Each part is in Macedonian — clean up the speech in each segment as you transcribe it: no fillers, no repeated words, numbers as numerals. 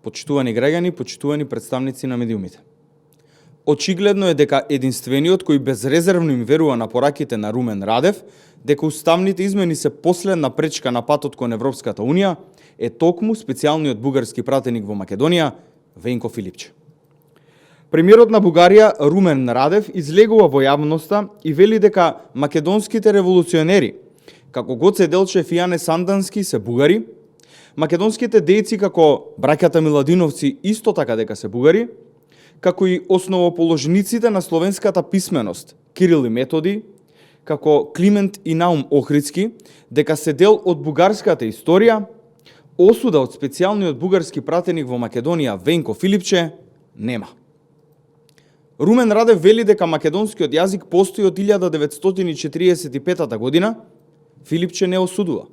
Почитувани граѓани, почитувани представници на медиумите. Очигледно е дека единствениот кој безрезервно им верува на пораките на Румен Радев, дека уставните измени се последна пречка на патот кон Европската Унија, е токму специјалниот бугарски пратеник во Македонија, Венко Филипче. Премиерот на Бугарија, Румен Радев, излегува во јавноста и вели дека македонските револуционери, како Гоце Делчев и Јане Сандански, се бугари, македонските дејци како браќата Миладиновци исто така дека се бугари, како и основоположниците на словенската писменост Кирил и Методи, како Климент и Наум Охридски, дека се дел од бугарската историја, осуда од специјалниот бугарски пратеник во Македонија Венко Филипче нема. Румен Радев вели дека македонскиот јазик постои од 1945 година, Филипче не осудува.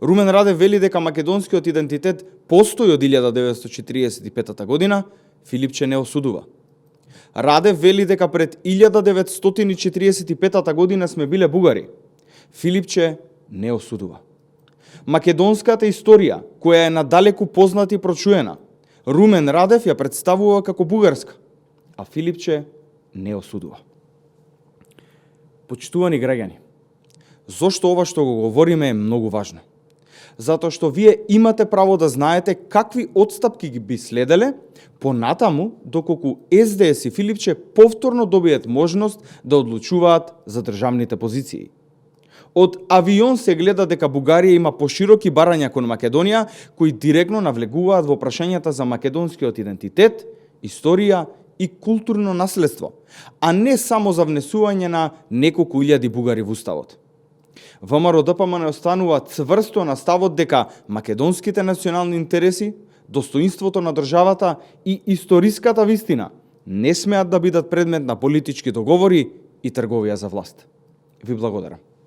Румен Радев вели дека македонскиот идентитет постои од 1945 година, Филипче не осудува. Радев вели дека пред 1945 година сме биле бугари, Филипче не осудува. Македонската историја, која е надалеку позната и прочуена, Румен Радев ја представува како бугарска, а Филипче не осудува. Почитувани граѓани, зошто ова што го говориме е многу важно? Затоа што вие имате право да знаете какви отстапки ги би следеле понатаму доколку СДС и Филипче повторно добијат можност да одлучуваат за државните позиции. Од авион се гледа дека Бугарија има пошироки барања кон Македонија кои директно навлегуваат во прашањата за македонскиот идентитет, историја и културно наследство, а не само за внесување на неколку илјади бугари во уставот. ВМРО ДПМН останува цврсто на ставот дека македонските национални интереси, достоинството на државата и историската вистина не смеат да бидат предмет на политички договори и трговија за власт. Ви благодарам.